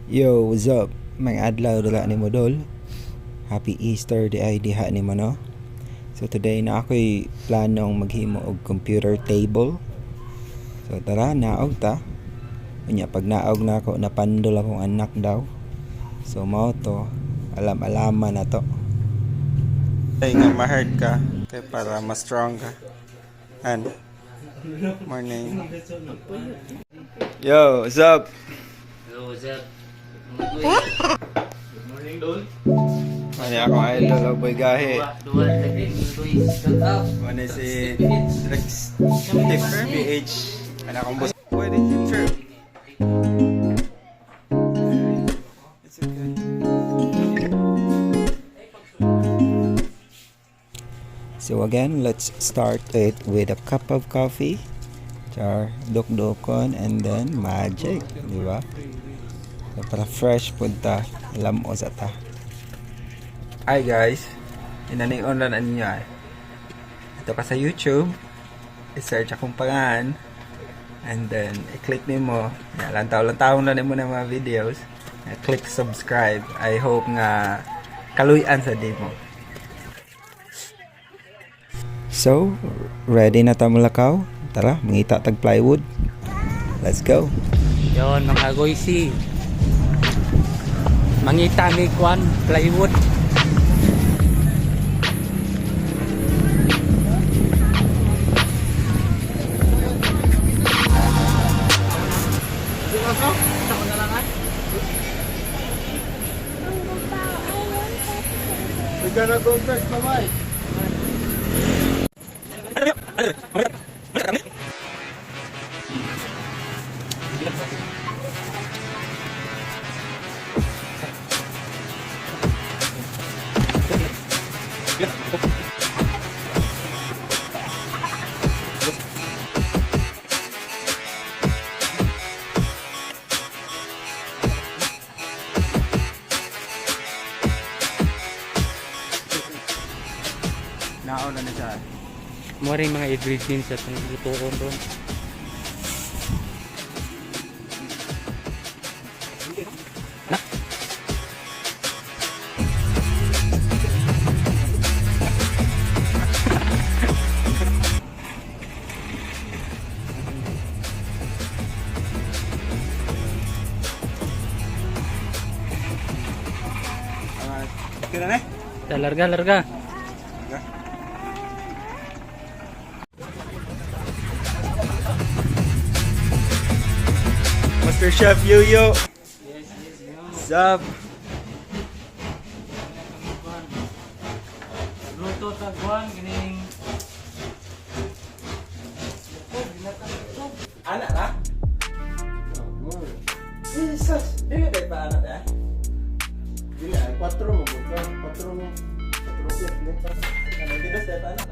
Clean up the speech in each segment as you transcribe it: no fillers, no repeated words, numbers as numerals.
Yo, what's up? Maayong adlaw dira nimo, dol. Happy Easter diay diha nimo, no? So today naa ako'y planong maghimo og computer table. So tara, naog ta. Unya pag naog nako, napandol akong anak daw. So mao to, alam-alaman na to. Ay nga ma-hurt ka kay para mas strong ka. And morning. Yo, what's up? Hello, what's up? Good morning, Dol. Mani akong idol, Boy Gahi. Duwa, lagi, Luis. Shut up. Mani si Rex Tip PH. Ano akong boss. Pwede picture. It's okay. So again, let's start it with a cup of coffee. Char, dukdukon, and then magic, di ba? So, para fresh punta, lamo sa ta. Hi guys, inanion lang ninyo ay. Ito ka sa YouTube, i-search akong pangalan, and then i-click nimo, ya, lantaw-lantaw na nimo ng mga videos, click subscribe. I hope nga kaluyan sa demo. So, ready na ta mulakaw? Tara, mangita tag plywood. Let's go. Yon, mga goysi. Mangita mi kwan, plywood. We gonna go first, bye-bye. Nauna na siya. Mo rin mga ingredients sa itong lutuon ron. Kira na? Ta, larga, larga. Master Chef Yoyo. What's up? Luto ta kwan kining Anak lah. Jesus, dili day pa anak eh. Dili ay 4 mo buka, 4 mo. 4 piece ne. Ano dili sa pa anak?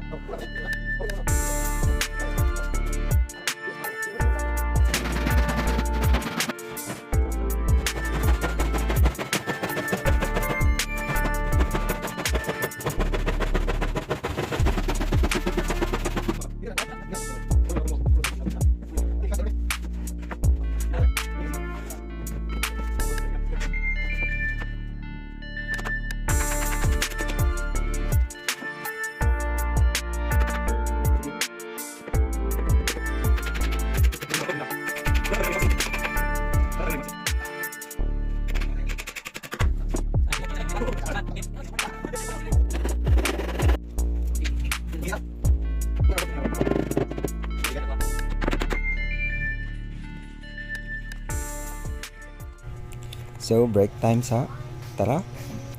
So, break time sa. Tara,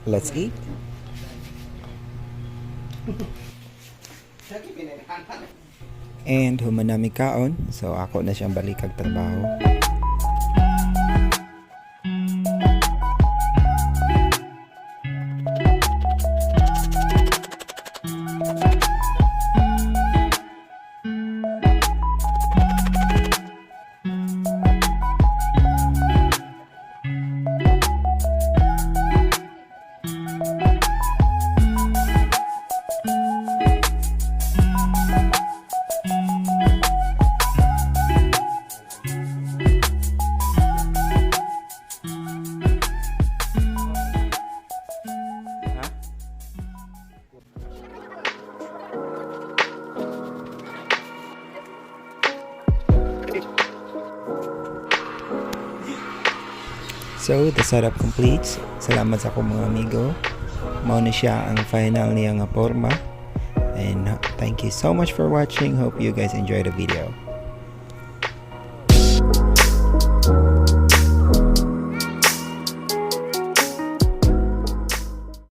let's eat. And human nami kaon, so ako na siyang balikag trabaho. So, the setup completes. Salamat sa akong mga amigo. Mao na siya ang final niya nga porma. And thank you so much for watching. Hope you guys enjoyed the video.